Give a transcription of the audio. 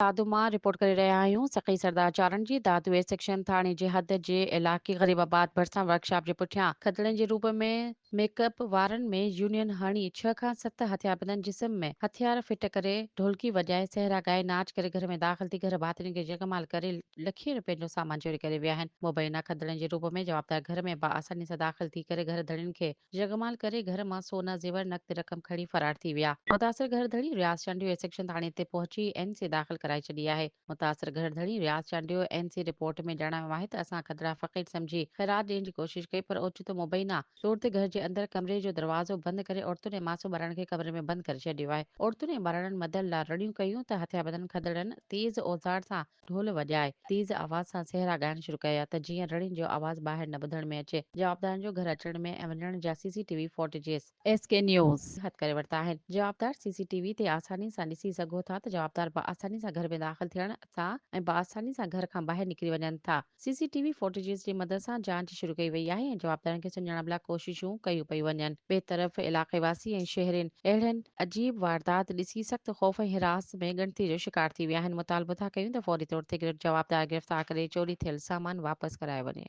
دادو مان رپورٽ ڪري رهيا آهيون سخي سردار چارڻ جي دادو اي سيڪشن ٿاڻي جي حد جي علائقي غريب آباد ڀرسان ورڪشاپ جي پٺيان کدڙن جي روپ ۾ ميڪ اپ وارن ۾ يونين هڻي ڇهه کان ست هٿياربندن جسم ۾ هٿيار فٽ ڪري ڍولڪي وڄائي سهرا ڳائي ناچ ڪري گهر ۾ داخل ٿي گهر ڀاتين کي يرغمال ڪري لکين روپين جو سامان چوري ڪري ويا آهن مبينا کدڙن جي روپ ۾ جوابدار گهر ۾ باآساني سان داخل ٿي ڪري گهر ڌڻين کي يرغمال ڪري گهر مان سونا زيور نقد رقم کڻي فرار ٿي ويا. متاثر گهر ڌڻي رياض چانڊيو اي سيڪشن ٿاڻي تي پهچي اين سي داخل ڪرائي ڇڏي آهي. متاثر گهر ڌڻي Riaz Chandio N C report ۾ ڄاڻايو آهي ته اسان کدڙا فقير سمجهي خيرات ڏيڻ جي ڪوشش ڪئي پر اوچتو مبينا طور تي گهر جي اندر ڪمري جو دروازو بند ڪري عورتن ۽ معصوم ٻارڙن کي ڪمري ۾ بند ڪري ڇڏيو آهي. عورتن ۽ ٻارڙن مدد لا رڙيون ڪيون ته هٿياربندن کدڙن تيز اوزار سان ڍول وڄائي تيز آواز سان سهرا ڳائڻ شروع ڪيا ته جيئن رڙين جو آواز ٻاهر نه ٻڌڻ ۾ اچي. جوابدارن جو گهر اچڻ ۾ ۽ وڃڻ جا C C T V footages S K news هٿ ڪري ورتا آهن. جوابدار سي سي ٽي وي تي آساني سان ڏسي سگهو ٿا ته جوابدار باآساني سان گهر ۾ داخل ٿيڻ ٿا ۽ باآساني سان گهر کان ٻاهر نڪري وڃن ٿا. سي سي ٽي وي فوٽيجز جي مدد سان جاچ شروع ڪئي وئي آهي ۽ جوابدارن کي سڃاڻپ لاء ڪوششون ڪيون پيون وڃن. ٻئي طرف علائقي واسي ۽ شهرين اهڙين عجيب واردات ڏسي سخت خوف ۽ هراس ۾ ڳڻتي جو شڪار ٿي ويا آهن مطالبو ٿا ڪيون ته فوري طور تي جوابدار گرفتار ڪري چوري ٿيل سامان واپس ڪرايو وڃي.